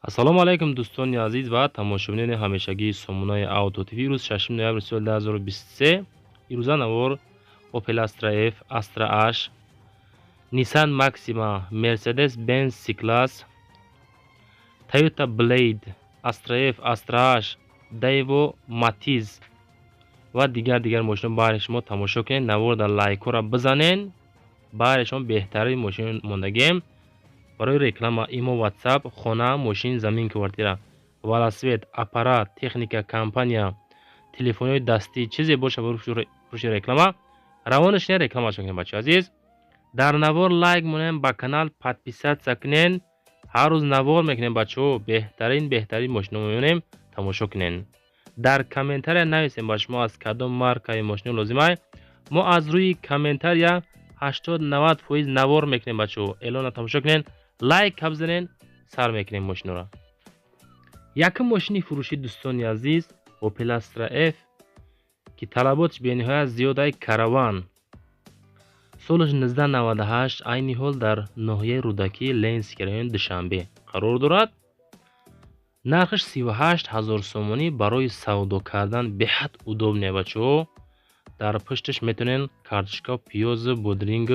Ассалому алайкум, дӯстони азиз ва тамошобинони ҳамешагии сомонаи Авто ТВ. Рӯз 6 ноябри соли 2023. Ирӯза навор Opel Astra F, Astra H, Nissan Maxima, Mercedes Benz C-Class, Toyota Blade, Astra F, Astra H, Daewoo Matiz ва дигар мошино баҳри шумо тамошо кунед. Навор дар лайкҳоро бизанен. Баҳри шумо беҳтарин мошин мондагем. Барои реклама имо, WhatsApp, хона, мошин, замин, квартира, велосипед, аппарат, техника, компания, телефонҳои дастӣ, чизе боша, фурӯши реклама равона шинед, рекламааш кунем. Бачаҳо азиз, дар навор лайк монем, ба канал подписаться кунен. Ҳар рӯз навор мекунем, бачаҳо, беҳтарин мошино мемонем, тамошо кунен. Дар комментария нависем, ба шумо аз кадом маркаи мошино лозимай. Мо аз рӯи комментария 80-90% навор мекунем. Бачаҳо, эълона тамошо кунен, лайк бизанен. Сар мекунем мошинора. Якум мошини фурӯшӣ, дӯстони азиз, Opel Astra F, ки талаботш бениҳоят зиёдай. Караван, солаш 1998, айни ҳол дар ноҳияи Рӯдакӣ, Ленинский райони Душанбе қарор дорад. Нархаш 38 ҳазор сомонӣ. Барои савдо кардан беҳад удобный, бачаҳо. Дар пушташ метавонен картошка, пиёзу бодринг.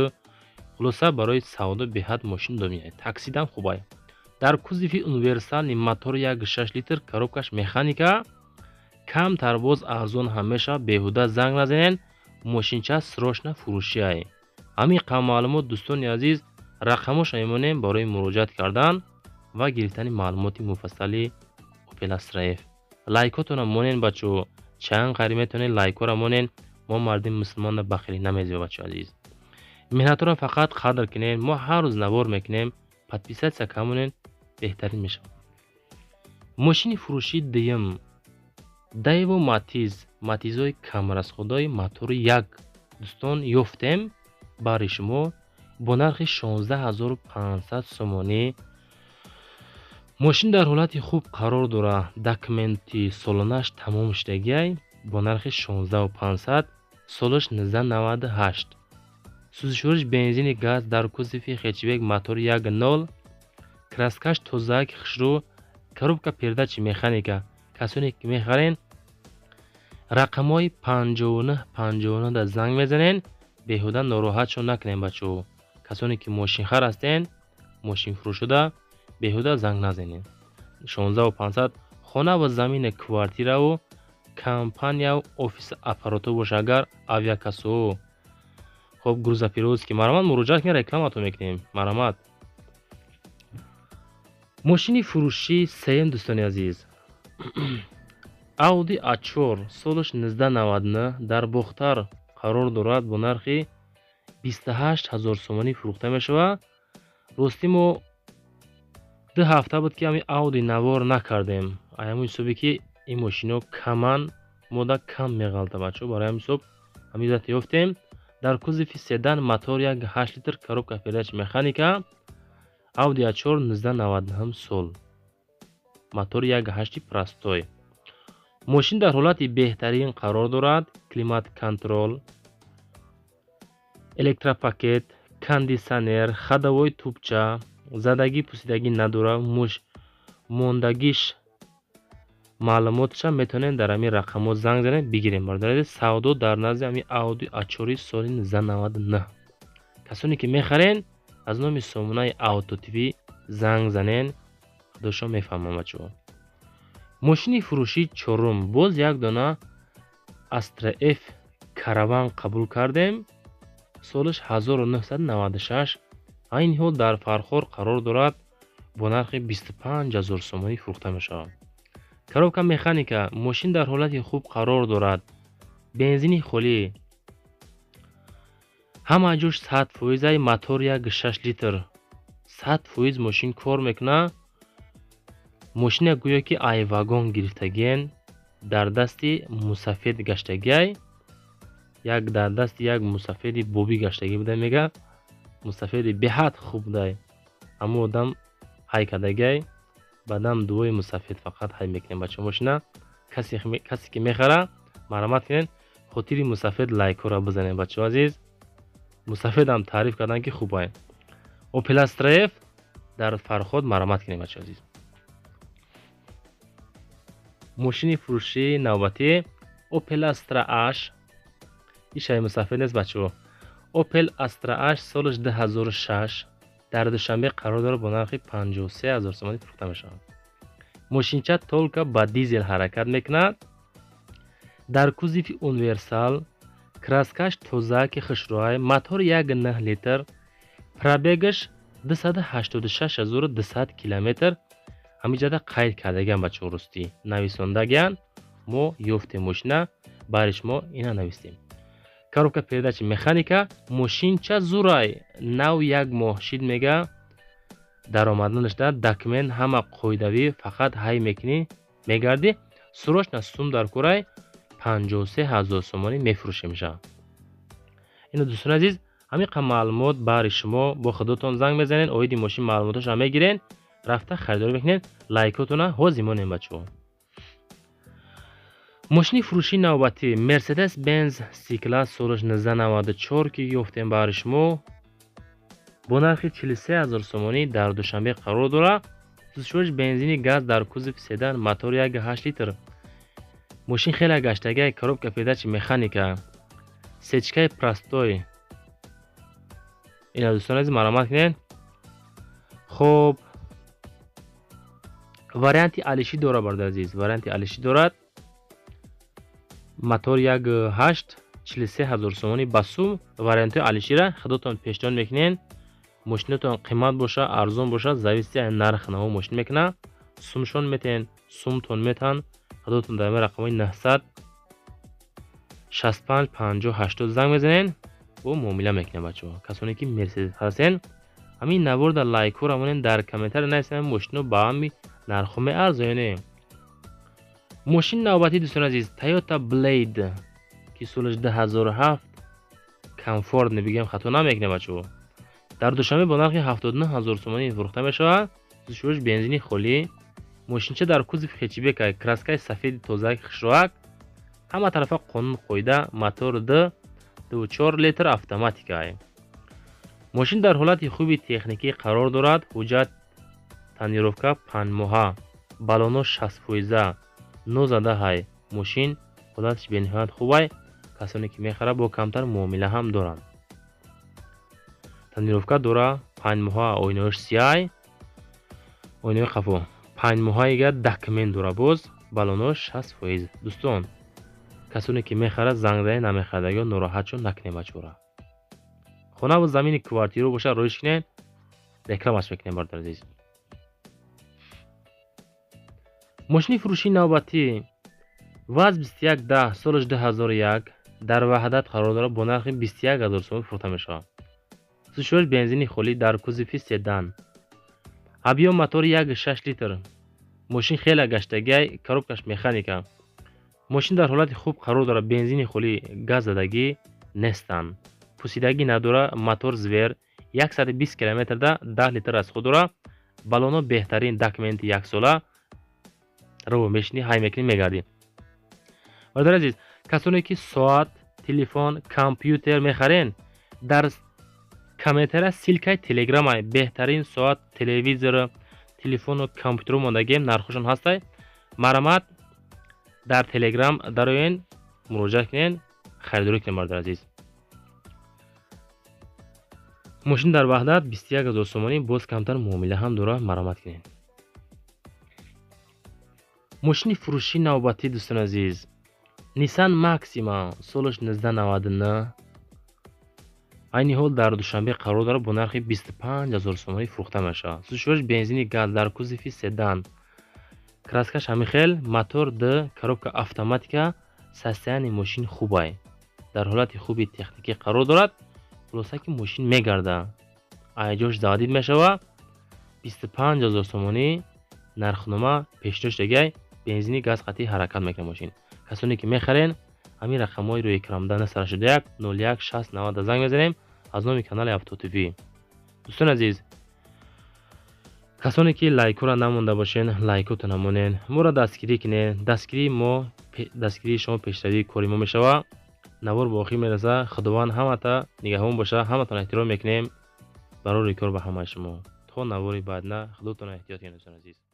Хулоса, барои савдо беҳад мошин удобный. Таксидам хубай. Дар кузови универсальный, мотори 1,6 литр, коробкаш механика. Камтар боз арзон ҳам мешавад. Беҳуда занг назанен, мошинча срочно фурӯшиай. Ҳамин қам маълумот, дӯстони азиз. Рақамоша мемонем барои муроҷиат кардан ва гирифтани маълумоти муфассали Opel Astra F. Лайкотона монен, бачаҳо, чанд қариб метавонед, лайкҳоро монен. Мо мардими мусулмонро бахилӣ намезеб, бачаҳо азиз. Меҳнатҳоро фақат қадр кунем. Мо ҳар рӯз навор мекунем, подписаться камонен, беҳтарин мешавад. Мошини фурӯшии дуюм Daewoo Matiz, Матизҳои камрасходои мотори як, дӯстон, ёфтем барои шумо бо нархи 16 500 сомонӣ. Мошин дар ҳолати хуб қарор дорад, документи солонааш тамом шудагиай. Бо нархи 16 500, солаш 1998, сӯзишвориш бензини газ, дар кузови хэтчбек, мотори 1,0, краскаш тозаак, хушрӯ, коробка передачи механика. Касоне ки мехарен, рақамҳои 59 59 да занг мезанен. Беҳуда нороҳатшон накунем, бачаҳо. Касоне ки мошинхар ҳастен, мошинфурӯшуда, беҳуда занг назанед. 16 500. Хона ва замини, квартираву компанияу офис, аппаратҳо боша агар, авиакассаҳо, хоб, грузоперевозки, марҳамат, муроҷиат кунед, рекламатон мекунем, марҳамат. Мошини фурӯшии сеюм, дӯстони азиз, Audi A4, солаш 1999, дар Бохтар қарор дорад, бо нархи 28 ҳазор сомонӣ фурӯхта мешавад. Ростӣ, мо 2 ҳафта буд, ки ҳамин Audi навор накардем. Ҳамин ҳисобе, ки ин мошино каман, мода кам меғалта, бачаҳо. Барои ҳамин ҳисоб ҳамин зат ёфтем. Дар кузови седан, мотор 1,8 литр, коробка передач механика, Audi A4, 1999 сол, мотори 1,8 простой. Мошин дар ҳолати беҳтарин қарор дорад: климат контроль, электропакет, кондитсионер, ходовой трубча, задагӣ пусидагӣ надорад. Муш мондагиш маълумотша метавонед дар ҳамин рақамҳо занг занед, бигирем. Бародари, савдо дар назди ҳамин Audi A4 соли 1999. Касоне ки мехарен, аз номи сомонаи Авто ТВ занг занен, худошон мефаҳманд, бачаҳо. Мошини фурӯшии чорум, боз як дона Astra F Караван қабул кардем. Солаш 1996, айни ҳол дар Фархор қарор дорад, бо нархи 25 ҳазор сомонӣ фурӯхта мешавад. Коробка механика. Мошин дар ҳолати хуб қарор дорад, бензини холӣ, ҳама ҷош 100%-ай, мотор 1,6 литр, 100% мошин кор мекунад. Мошина гӯё ки ай вагон гирифтагиен, дар дасти мусафед гаштагиай, як дар дасти як мусафеди бобӣ гаштагӣ буда. Мега, мусафеди беҳад хуб будай, ҳамон одам ҳай кардагиай. Баъдам дуои мусафед фақат ҳай мекунем, бача. Мошина касе ки мехара, марҳамат кунед, хотири мусафед лайкҳоро бизанед, бачаҳо азиз. Мусафедам таъриф кардан, ки хубай. Opel Astra F дар Фархор, марҳамат кунед, бачаҳо азиз. Мошини фурӯшии навбатӣ Opel Astra H. Ишаи мусафир нест, бачаҳо. Opel Astra H солаш 2006 дар Душанбе қарор дорад, бо нархи 53 000 сомонӣ фурӯхта мешавад. Мошинча только ба дизел ҳаракат мекунад. Дар кузови универсал, краскаш тоза, ки хушрӯай, мотор 1,9 литр, пробегаш 286 200 километр. Ҳамиҷада қайд кардагиан, бачаҳо, рустӣ нависондагиан. Мо ёфтем мошина, бари шумо ина навистем. Коробка передачи механика. Мошинча зурай, нав як моҳ шид мега даромаданашда. Документ ҳама қоидавӣ, фақат ҳай мекунӣ, мегардӣ. Срочно сум дар курай, 53 ҳазор сомонӣ мефурӯшем мешавад. Ина, дӯстони азиз, ҳамин қа маълумот баҳри шумо. Бо худотон занг мезанед, оиди мошин маълумоташро мегирен, рафта харидорӣ мекунед. Лайкотона ҳозир монем, бачаҳо. Мошини фурӯшии навбатӣ Мерседес Бенз C-класс солаш 1994, ки ёфтем баҳри шумо, бо нархи 43 ҳазор сомонӣ дар Душанбе қарор дорад. Сӯзишвориш бензини газ, дар кузови седан, мотор 1,8 литр. Мошин хеле гаштагиай, коробка передачи механика, сечкаи простой. Ина, дӯстони азиз, марҳамат кунед. Хоб, варианти алишӣ дорад, бародари азиз, варианти алишӣ дорад. Мотор 1,8, 43 ҳазор сомонӣ ба сум. Вариантҳои алишира худотон пешниҳод мекунед. Мошинатон қимат боша, арзон боша, зависит аз нарх наво мошин мекунад. Сумшон метен, сумтон метан. Худотон дар рақамҳои 900 65 50 80 занг мезанед, бо муомила мекунем. Бачаҳо, касоне ки Мерседес ҳастен, ҳамин наворда лайкҳоро монед, дар комментария нависем, мошино ба ҳами нархҳо меарза ё не. Мошини навбатӣ, дӯстони азиз, Toyota Blade, ки солаш 2007, комфортный бигем, хато намекунем, бачаҳо. Дар Душанбе бо нархи 79 ҳазор сомонӣ фурӯхта мешавад. Сӯзишвориш бензини холӣ. Мошинча дар кузов хэтчбека, краскаи сафеди тозаки хушроак, ҳама тарафа қонун қоида, мотор 2,4 литр, автоматика. Мошин дар ҳолати хуби техникӣ қарор дорад. Ҳуҷҷат, тонировка 5 моҳа, баллоно 60 фоиза, нозадаҳай. Мошин ҳолаташ бениҳоят хубай. Касоне ки мехарад, бо камтар муомила ҳам доранд. Тонировка дора 5 моҳа, оинаҳош сияй, оинаҳои қафо 5 моҳаига, документ дора, боз баллонош 60%. Дӯстон, касоне ки мехарад, занг занед, намехарадагиҳо нороҳат шон накунем, бачора. Хонаву замини квартираро бошад, роиш кунед, рекламаш мекунем, бародари азиз. Мошини фурӯшии навбатӣ ВАЗ 2110 солаш 2001 дар Ваҳдат қарор дорад, бо нархи 21 ҳазор сомонӣ фурӯхта мешавад. Сӯзишвориш бензини холӣ, дар кузови седан, объём мотори 1,6 литр. Мошин хеле гаштагиай, коробкаш механика. Мошин дар ҳолати хуб қарор дорад, бензини холӣ, газ задагӣ нестанд, пусидагӣ надорад. Мотор зверь, 120 километрда 10 литр расход дорад. Баллоно беҳтарин, документи яксола. Ро мешинӣ, ҳай мекунӣ, мегардӣ. Бародари азиз, касоне ки соат, телефон, компютер мехарен, дар комментария ссылкаи телеграмай, беҳтарин соат, телевизор, телефону компютеро мондагием, нархошон ҳастай. Марҳамат, дар Телеграм дароен, муроҷиат кунед, харидорӣ кунед, бародари азиз. Мошин дар Ваҳдат 21 ҳазор сомонӣ, боз камтар муомила ҳам дорад, марҳамат кунед. Мошини фурӯшии навбатӣ, дӯстони азиз, Nissan Maxima солаш 1999, айни ҳол дар Душанбе қарор дорад, бо нархи 25 ҳазор сомонӣ фурӯхта мешавад. Сӯзишвориш бензини газ, дар кузови седан, краскаш ҳамин хел, мотор д, коробка автоматика. Состояние мошин хубай, дар ҳолати хуби техникӣ қарор дорад. Хулоса ки мошин мегардад, айҷош заводить мешавад. 25 ҳазор сомонӣ нархнома пешниҳод шудагиай. Бензини газ қатъӣ ҳаракат мекунад мошин. Касоне ки мехарен, ҳамин рақамҳои рӯи экранда 981 01 60 90 занг мезанем аз номи канали Авто ТВ. Дӯстони азиз, касоне ки лайкҳоро намонда бошен, лайкҳото намонен, моро дастгирӣ кунед. Дастгирии мо, дастгирии шумо пешравии кори мо мешавад. Навор ба охир мерасад. Худованд ҳамата нигаҳбон бошад. Ҳаматон эҳтиром мекунем. Барори кор ба ҳамаи шумо. То навори баъдна, худотон эҳтиёт кунед, дӯстони азиз.